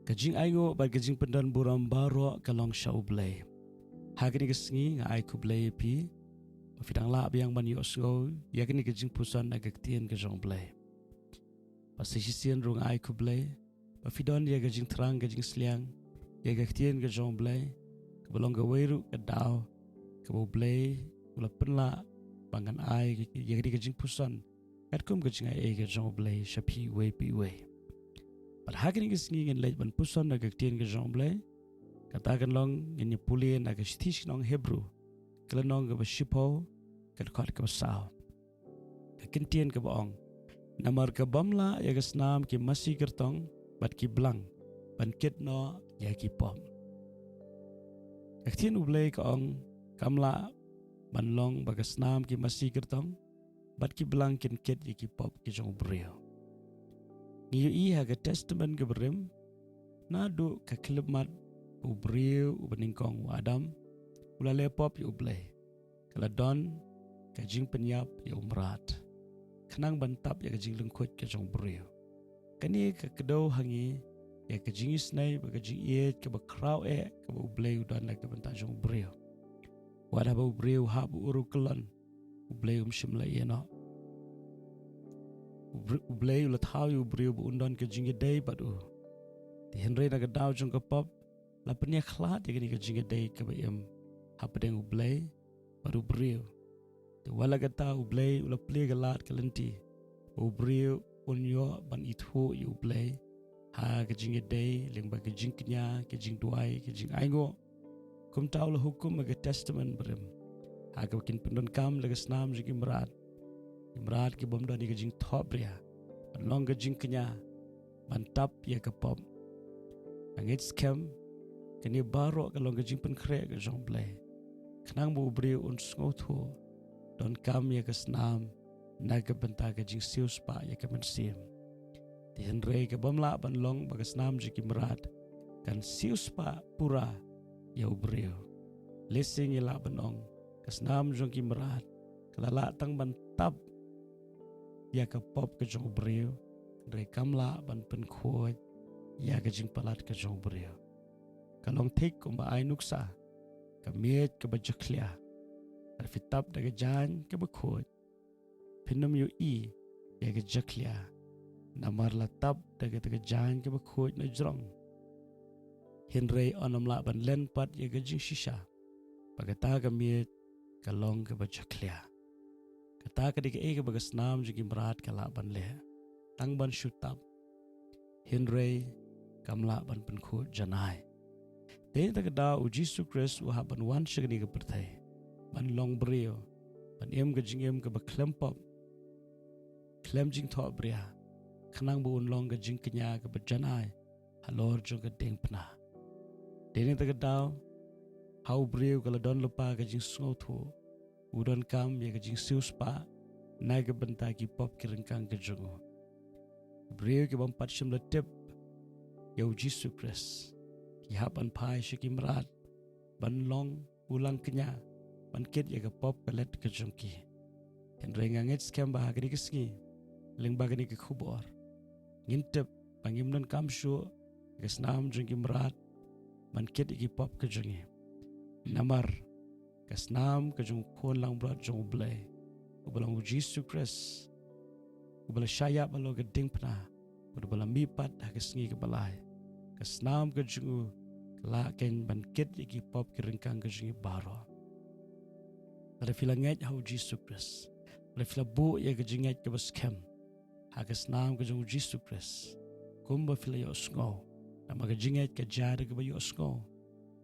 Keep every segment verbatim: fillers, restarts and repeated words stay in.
Ka jingainguh bad ka jingpyndonburom baroh ka long sha U Blei. Ha kane ka sngi nga ai khublei ïa phi ba phi dang lah biang ban ïohsngew ïa kane ka jingpuson na ka ktien ka jong U Blei. Bad sa shisien ruh nga ai khublei ba phi don ïa ka jingthrang ka jingsliang ïa ka ktien ka jong U Blei, kaba long kawei ruh ka daw kaba U Blei u la pynlah ba ngan ai ïa kane ka jingpuson katkum ka jingai ei ka jong U Blei sha phi iwei pa iwei. Bad ha kane ka sngi ngin leit ban puson na ka ktien ka jong U Blei. Kata kan long ngin ïa pule na ka shithi shnong Hebru, ka lynnong kaba shiphew, ka dkhot kaba saw. Ka kyntien kaba ong: Namar ka bym lah ïa ka snam ki masi kyrtong bad ki blang ban kit noh ïa ki pop. Ka ktien U Blei ka ong kam lah ban long ba ka snam ki masi kyrtong bad ki blang kin kit ïa ki pop ki jong u briew. Ngi ïohi ha ka Testament kaba rim, naduh ka khyllipmat u briew uba nyngkong u Adam u la leh pop ïa U Blei, ka la don ka jingpynïap ïa u mrad khnang ban tap ïa ka jinglyngkhuid ka jong u briew. Kane ka kdew ha ngi ïa ka jingisynei bad ka jingïeit kaba khraw eh kaba U Blei u don na ka bynta jong u briew. Wat haba u briew u hap ban ïoh kyllon, U Blei um shym la ïeh noh. U Br-, U Blei u la thaw ïa u briew ba un don ka jingïadei bad u. Te hynrei na ka daw jong ka pop, la pynïakhlad ïa kane ka jingïadei kaba im hapdeng U Blei bad u briew. Te wat la katta, U Blei u la plie ka lad ka lynti ba u briew un ïoh ban ithuh ïa U Blei ha ka jingïadei lyngba ka jingkñia, ka jingduwai, ka jingainguh. Kumta u la hukum ha ka Testament barim, ha kaba kin pyndonkam da ka snam jong ki mrad, ki mrad ki bym don ïa ka jingthohbria, ban long ka jingkñia ban tap ïa ka pop. Nga ngeit skhem kane baroh ka long ka jingpynkhreh ka jong U Blei, khnang ba u briew un sngewthuh, donkam ïa ka snam na ka bynta ka jingsiewspah ïa ka mynsiem. Te hynrei ka bym lah ban long ba ka snam jong ki mrad kan siewspah pura ïa u briew. Lehse ngi lah ban ong ka snam jong ki mrad ka la lah tang ban tap ïa ka pop ka jong u briew, hynrei kam lah ban pynkhuid ïa ka jingpalat ka jong u briew. Ka long thik kumba ai nuksa ka miej kaba jakhlia. Lada phi tap da ka jaiñ kaba khuid, phin ym ïohi ïa ka jakhlia, namar la tap da kata ka jaiñ kaba khuid na jrong. Hynrei yn ym lah ban len pat ïa ka jingshisha ba kata ka miej ka long kaba jakhlia. Kata ka dei kaei kaba ka snam jong ki mrad ka lah ban leh, tang ban shu tap, hynrei kam lah ban pynkhuid janai. Te na kata ka daw U Jisu Khrist u hap ban wan sha kane ka pyrthei, ban long briew, ban im ka jingim kaba khlem pop, khlem jingthohbria, khnang ba un long ka jingkñia kaba janai halor jong ka diengphna. Te na kata ka daw ha u briew ka la don lypa ka jingsngewthuh, u donkam ïa ka jingsiewspah na ka bynta ki pop ki ryngkang ka jong u. Ki briew ki bym pat shym la tip ïa U Jisu Khrist, ki hap ban phai sha ki mrad ban long u langkñia ban kit ïa ka pop ka let ka jong ki. Hynrei nga ngeit skhem ba ha kane ka sngi, lyngba kane ka khubor, ngin tip ba ngim donkam shuh ïa ka snam jong ki mrad ban kit ïa ki pop ka jong ngi. Namar ka snam ka jong u Khun langbrot jong U Blei, uba long U Jisu Khrist, uba la shah ïap halor ka diengphna, uba la mihpat ha ka sngi kaba lai, ka snam ka jong u ka lah keiñ ban kit ïa ki pop ki ryngkang ka jong ngi baroh. Lada phi la ngeit ha U Jisu Khrist, lada phi la buh ïa ka jingngeit kaba skhem ha ka snam ka jong U Jisu Khrist, kumba phi la ïohsngew, namar ka jingngeit ka jia da kaba ïohsngew.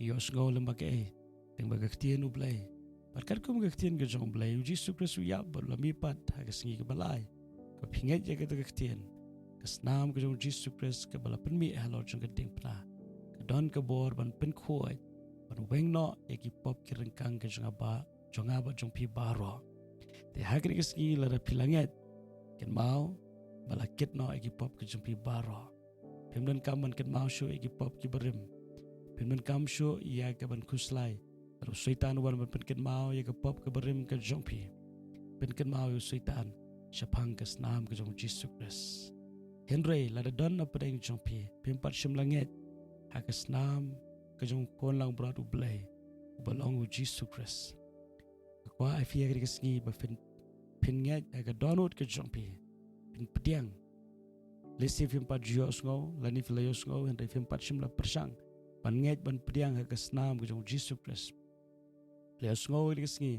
Ïohsngew lyngba kaei? Lyngba ka ktien U Blei. Bad katkum ka ktien ka jong U Blei, U Jisu Khrist u ïap bad u la mihpat ha ka sngi kaba lai. Ba phi ngeit ïa kata ka ktien, ka snam ka jong U Jisu Khrist kaba la pynmih halor jong ka diengphna, ka don ka bor ban pynkhuid, ban weng noh ïa ki pop ki ryngkang ka jong nga ba, jong nga bad jong phi baroh. Te ha kane ka sngi lada phi la ngeit, kynmaw ba la kit noh ïa ki pop ka jong phi baroh. Phim donkam ban kynmaw shuh ïa ki pop kiba rim. Phim donkam shuh ïa ka ban khuslai lada u Soitan u wan ban pynkynmaw ïa ka pop kaba rim ka jong phi. Pynkynmaw ïa u Soitan shaphang ka snam ka jong U Jisu Khrist. Hynrei lada don na pdeng jong phi, phim pat shym la ngeit, ha ka snam ka jong u khun langbrot U Blei, uba long U Jisu Khrist. Nga kwah ïa phi ha kane ka sngi ba phin, phin ngeit ha ka dohnud ka jong phi, phin pdiang. Lehse phim pat ju ïohsngew, lane phi la ïohsngew hynrei phim pat shym la pyrshang ban ngeit ban pdiang ha ka snam ka jong U Jisu Khrist. Phi la ïohsngew ha kane ka sngi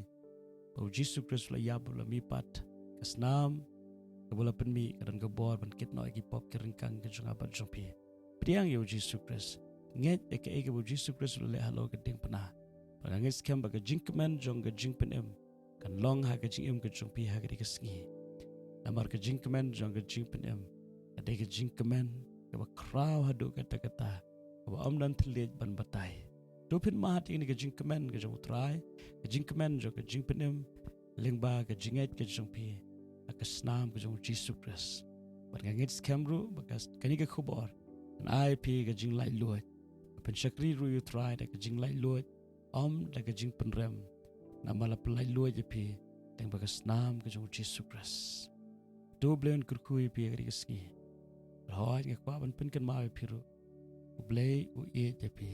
ba U Jisu Khrist u la ïap, u la mihpat, ka snam kaba u la pynmih ka don ka bor ban kit noh ïa ki pop ki ryngkang ka jong nga bad jong phi. Pdiang ïa U Jisu Khrist. Ngeit ïa kaei kaba U Jisu Khrist u la leh halor ka diengphna. Bad nga ngeit skhem ba ka jingkmen jong ka jingpynim kan long ha ka jingim ka jong phi ha kane ka sngi. Namar ka jingkmen jong ka jingpynim ka dei ka jingkmen kaba khraw haduh katta katta, kaba ym don thylliej ban batai. To phin mad ïa kane ka jingkmen ka jong U Trai, ka jingkmen jong ka jingpynim lyngba ka jingngeit ka jong phi ha ka snam ka jong U Jisu Khrist. Bad nga ngeit skhem ruh ba ka, kane ka khubor kan ai ïa phi ka jinglaitluid. Ba phin shakri ruh ïa U Trai da ka jinglaitluid, ym da ka jingpynrem, namar la pynlaitluid ïa phi lyngba ka snam ka jong U Jisu Khrist. To U Blei un kyrkhu ïa phi ha kane ka sngi. Bad hooid, nga kwah ban pynkynmaw ïa phi ruh, U Blei u ïeit ïa phi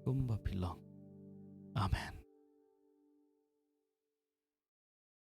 kumba phi long. Amen.